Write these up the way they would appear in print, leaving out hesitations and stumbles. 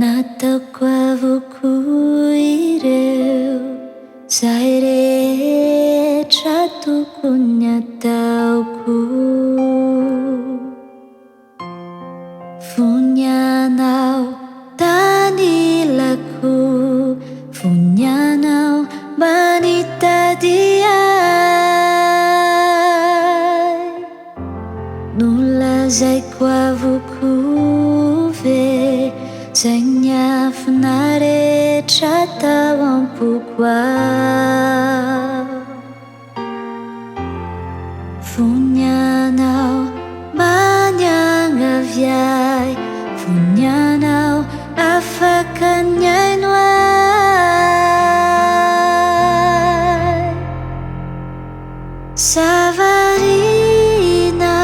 Nataoko avokoa ireo izay rehetra tokony ataoko. Fony ianao tanilako, fony ianao mba nitady ahy. Nolazaiko avokoa ve izay niafina rehetra tao am-poko ao? Fony ianao mba niangavy ahy, fony ianao afaka nihaino ahy. Sa variana,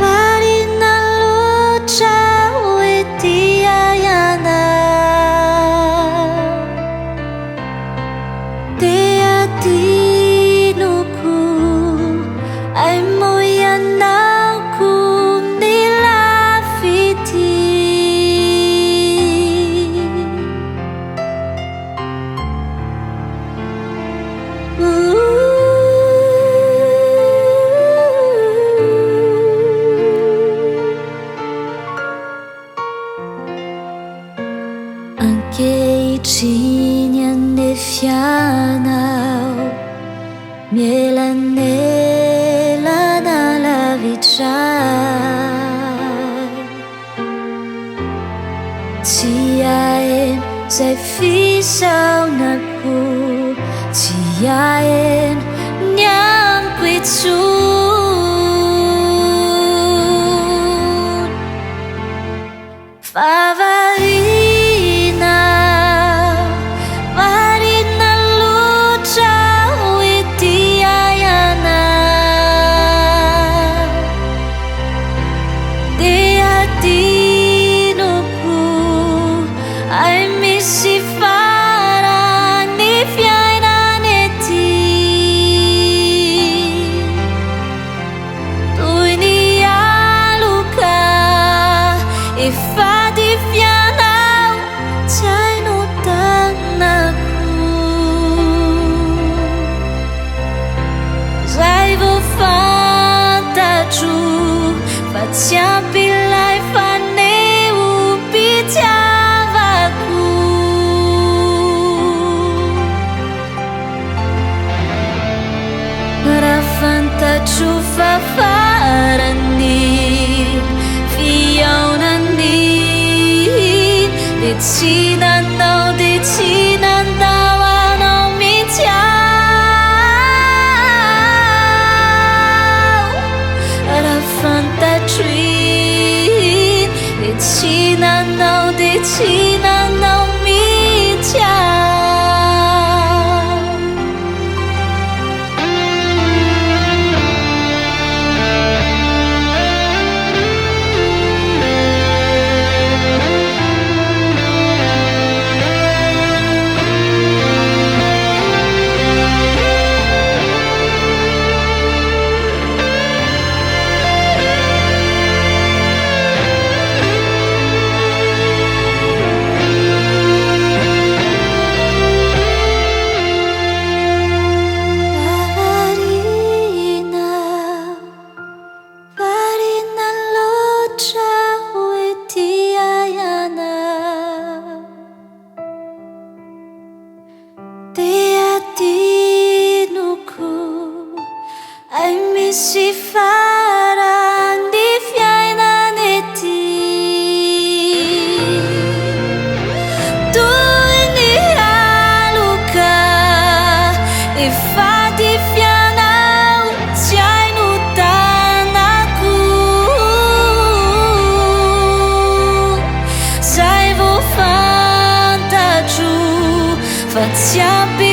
variana loatra hoe tia ianao. Dia adinoko, hay moa ianao koa mila fitia. Ankehitriny anefa ianao mielanelana lavitra ahy. Tsy haheno izay fisaonako, tsy haheno ny amiko intsony. Fa variana, variana loatra hoe tia ianao. Dia adinoko, hay misy farany fiainana ety. Toy ny aloka efa dify anao, tsy haino tanako. Zay vao fantatro fa tsy ampy ilay fanehoam-pitiavako. Raha fantatro fa farany fihaonany dia tsy nanao dia tsy nandao anao mihitsy aho. Raha fantatro iny dia tsy nanao dia tsy nanao mihitsy aho. Variana, variana loatra hoe tia ianao. Dia adinoko, hay misy farany fiainana ety. Toy ny aloka efa dify anao, tsy haino tanako. Zay vao fantatro fa tsy ampy.